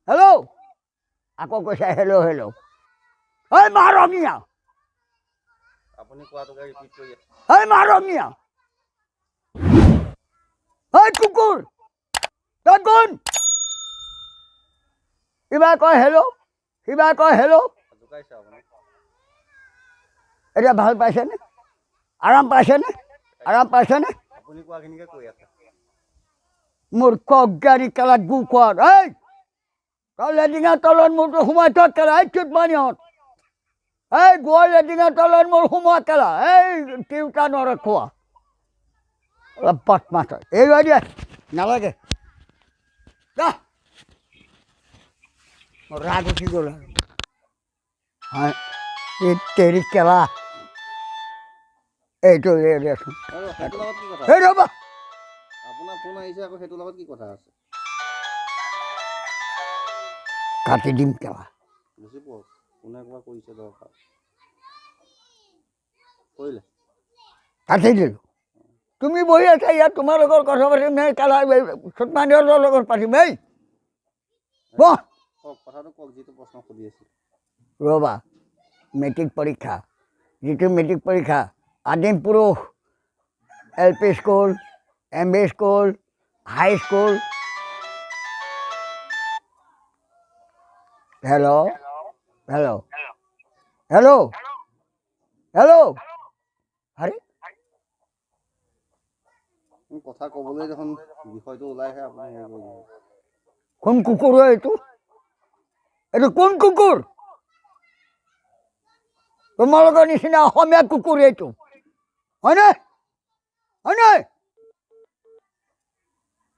Hello', আকৌ কৈছে hello' hello'. ঐ মা ৰঙীয়া, আপুনি কোৱাটোকে ৰিপিট কৰি আছে। ঐ মা ৰঙীয়া, ঐ কুকুৰ, তই কোন? কিবা কয় হেল্ল', কিবা কয় হেল্ল'। জোকাইছে আপুনি। এতিয়া ভাল পাইছেনে? আৰাম পাইছেনে? আৰাম পাইছেনে? আপুনি কোৱাখিনিকে কৈ আছে। মূৰ্খ অজ্ঞানী কেলা গু খোৱা। এই তই লেডিঙাৰ তলত মূৰটো সোমাই থ কেলা। এই চুটমানিহঁত, এই গোৱাৰ লেডিঙাৰ তলত মূৰ সোমোৱা কেলা। এই তিৰোতা নৰখোৱা অলপ বদমাছ হয়। এই দিয়া নালাগে, যা। মোৰ ৰাগ উঠি গ'ল আৰু। হয়, এই তেৰি কেলা, এইটো এই দেচোন। আৰু সেইটোৰ লগত কি কথা? এই ৰ'বা, আপোনাৰ ফোন আহিছে, আকৌ সেইটোৰ লগত কি কথা আছে? কাটি দিম কেলা। বুজি পোৱা কোনে কিবা কৰিছে, দৰকাৰ কৰিলে কাটি দিলোঁ। তুমি বহি আছা ইয়াত, তোমাৰ লগত কথা পাতিম নে কেলা চুটমানিহঁতৰ লগত পাতিম? এই বহ। কওক, কথাটো কওক, যিটো প্ৰশ্ন সুধি আছিল। ৰ'বা, মেট্ৰিক পৰীক্ষা, যিটো মেট্ৰিক পৰীক্ষা আদিম পুৰুষ L P school, M V school, high school. Hello' hello' hello' hello', আৰে মোৰ কথা ক'বলৈ দেখোন বিষয়টো ওলাইহে আপুনি হেৰি কৰি দিয়ে। কোন কুকুৰ হয় এইটো? এইটো কোন কুকুৰ? তোমালোকৰ নিচিনা অসমীয়া কুকুৰ এইটো, হয়নে? হয়নে?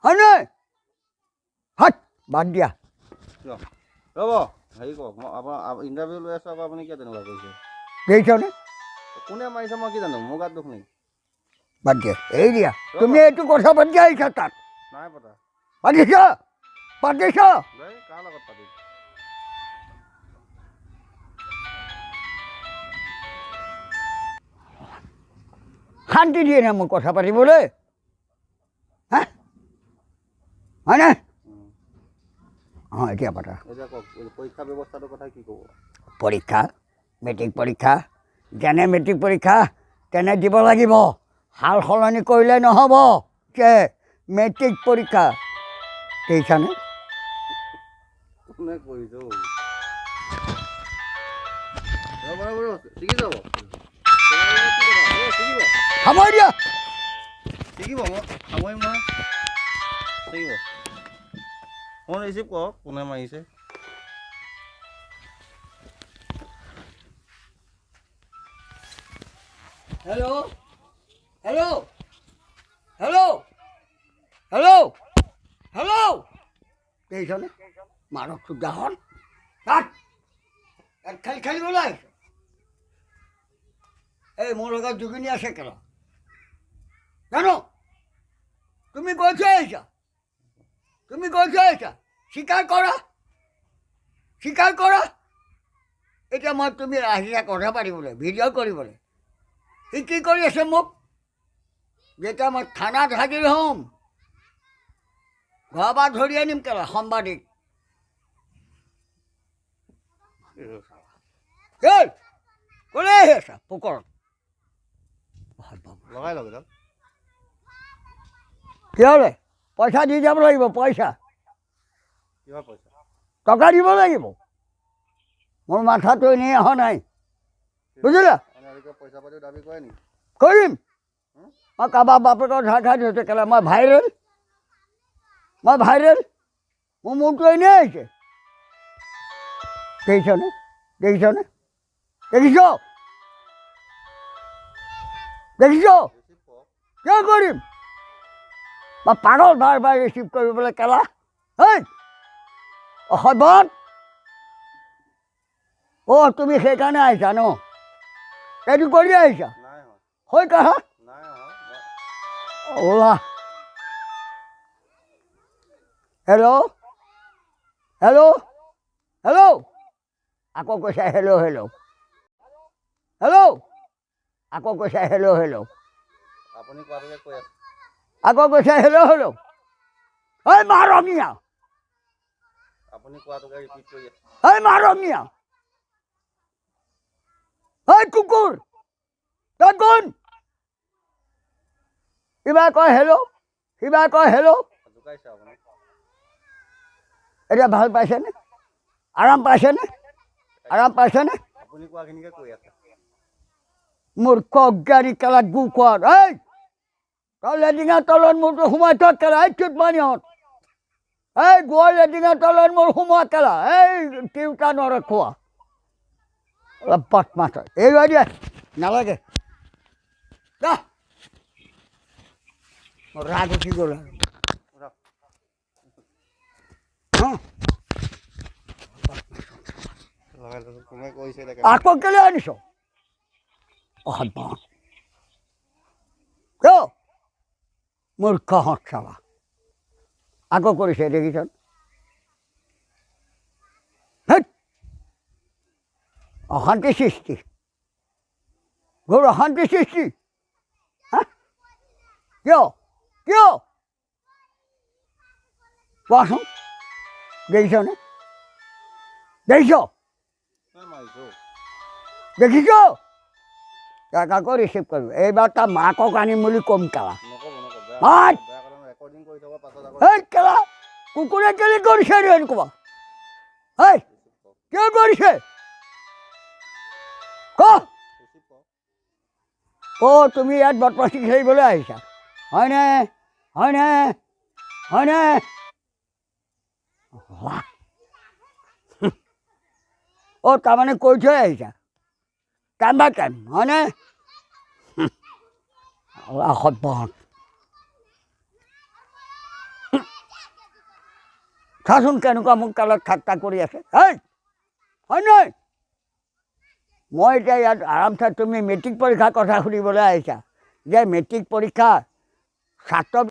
হয়নে? হাত বাদ দিয়া। কিয় ৰ'ব, হেৰি কৰক, মই আপোনাৰ ইণ্টাৰভিউ লৈ আছোঁ, আকৌ আপুনি কিয় তেনেকুৱা কৰিছে? দেখিছনে? কোনে মাৰিছে মই কি জানো, মোৰ গাত দোষ নেকি? বাদ দিয়া, এই দিয়া। তুমি এইটো কথা পাতি আহিছা তাত? নাই পতা। পাতিছ, পাতিছ। এই কাৰ লগত পাতিম? শান্তি দিয়ে না মোক কথা পাতিবলৈ? হা, হয়নে? অঁ, এতিয়া পাতা। এতিয়া কওক, এই পৰীক্ষা ব্যৱস্থাটোৰ কথা কি ক'ব? পৰীক্ষা, মেট্ৰিক পৰীক্ষা, যেনে মেট্ৰিক পৰীক্ষা তেনে দিব লাগিব, সাল সলনি কৰিলে নহ'ব। কে মেট্ৰিক পৰীক্ষা দেখিছানে? কোনে কৰিছে অ'? ৰ'ব, ৰ'ব, ৰ'ব, ছিগি যাব। ছিগিব, সামৰি দিয়া। ছিগিব, মই সামৰিম নহয়, ছিগিব। ফোন ৰিচিভ কৰক, কোনে মাৰিছে। Hello' hello' hello' hello' hello', দেখিছনে মানৱ চুদাখন? তাত ইয়াত খেল খেলিবলৈ আহিছ? এই মোৰ লগত যোগিনী আছে কেলা, জানো? তুমি গৈ থৈ আহিছা, তুমি গৈ থৈ আহিছা। স্বীকাৰ কৰা, স্বীকাৰ কৰা। এতিয়া মই তুমি আহিছা কথা পাতিবলৈ, ভিডিঅ' কৰিবলৈ, সি কি কৰি আছে মোক? যেতিয়া মই থানাত হাজিৰ হ'ম, ঘৰৰ পৰা ধৰি আনিম কেলা সাংবাদিক। এই ক'লৈ আহি আছা পুকৰত? লগাই লওক এইডাল। কিহলে পইচা দি যাব লাগিব? পইচা কিহৰ পইচা? টকা দিব লাগিব। মোৰ মাথাটো এনেই অহা নাই, বুজিলা? আপোনালোকে পইচা পাতিও দাবী কৰে নেকি? কৰিম। মই কাৰোবাৰ বাপেকৰ ধাৰ খাই থৈছোঁ কেলা। মই ভাইৰেল, মই ভাইৰেল। মোৰ মূৰটো এনেই আহিছে। দেখিছনে? দেখিছনে? দেখিছ? দেখিছ? ৰিচিভ কৰক। কিয় কৰিম? মই পাগল বাৰ বাৰ ৰিচিভ কৰিবলৈ কেলা? হেই অসভ্যত! অ' তুমি সেইকাৰণে আহিছা ন? এইটো কৰি আহিছা? নাই হোৱা। হৈ কাহা নাই হোৱা। ওলা। হেল্ল' হেল্ল' হেল্ল', আকৌ কৈছে হেল্ল' হেল্ল' হেল্ল', আকৌ কৈছে হেল্ল' হেল্ল', আপুনি কোৱাটোকে কৈ আছে। আকৌ কৈছে হেল্ল' হেল্ল'। ঐ মা ৰঙীয়া, আপুনি কোৱাটোকে ৰিপিট কৰি আছে। এই মাৰমীয়া, এই কুকুৰ, তই কোন? কিবা কয় হেল্ল', কিবা কয় হেল্ল'। জোকাইছে আপুনি। এতিয়া ভাল পাইছেনে? আৰাম পাইছেনে? আৰাম পাইছেনে? আপুনি কোৱাখিনিকে কৈ আছে। মূৰ্খ অজ্ঞানী কেলা গু খোৱা। এই তই লেডিঙাৰ তলত মূৰটো সোমাই থ কেলা। এই চুটমানিহঁত, এই গোৱাৰ লেডিঙাৰ তলত মূৰ সোমোৱা কেলা। এই তিৰোতা নৰে খোৱা অলপ বদমাছ হয়। এই দিয়ে নালাগে, যা। মোৰ ৰাগ উঠি গ'ল আৰু। হা? লগাই লৈছোঁ, কোনে কৈছে এতিয়া? আকৌ কেলৈ আনিছ? অসভ্য, কিয় মূৰ্খহঁত চাবা আকৌ কৰিছে দেখিছ? হেৎ, অশান্তি সৃষ্টি, ঘোৰ অশান্তি সৃষ্টি। হা? কিয় কিয় কোৱাচোন? দেখিছনে? দেখিছ? কোনে মাৰিছে অ'? দেখিছ? তাক আকৌ ৰিচিভ কৰিম। এইবাৰ তাৰ মাকক আনিম বুলি ক'ম কেলা। নক'ব, নক'ব, বেয়া। মাত! বেয়া কথা, ৰেকৰ্ডিং কৰি থ'ব পাছত আকৌ। হেই কেলা কুকুৰে, কেলে কৰিছে ৰে এনেকুৱা? হেই, কিয় কৰিছে ক? ৰিচিভ কৰক। অ' তুমি ইয়াত বদমাচি খেলিবলৈ আহিছা, হয়নে? হয়নে? হয়নে? বাহ। অ' তাৰমানে কৈ থৈ আহিছা টাইম বাই টাইম, হয়নে? অসভ্যহঁত, চাচোন কেনেকুৱা মোক কালত ঠাট্টা কৰি আছে। হেই, হয় নহয়? মই এতিয়া ইয়াত আৰামছে, তুমি মেট্ৰিক পৰীক্ষাৰ কথা সুধিবলৈ আহিছা যে মেট্ৰিক পৰীক্ষা ছাত্ৰ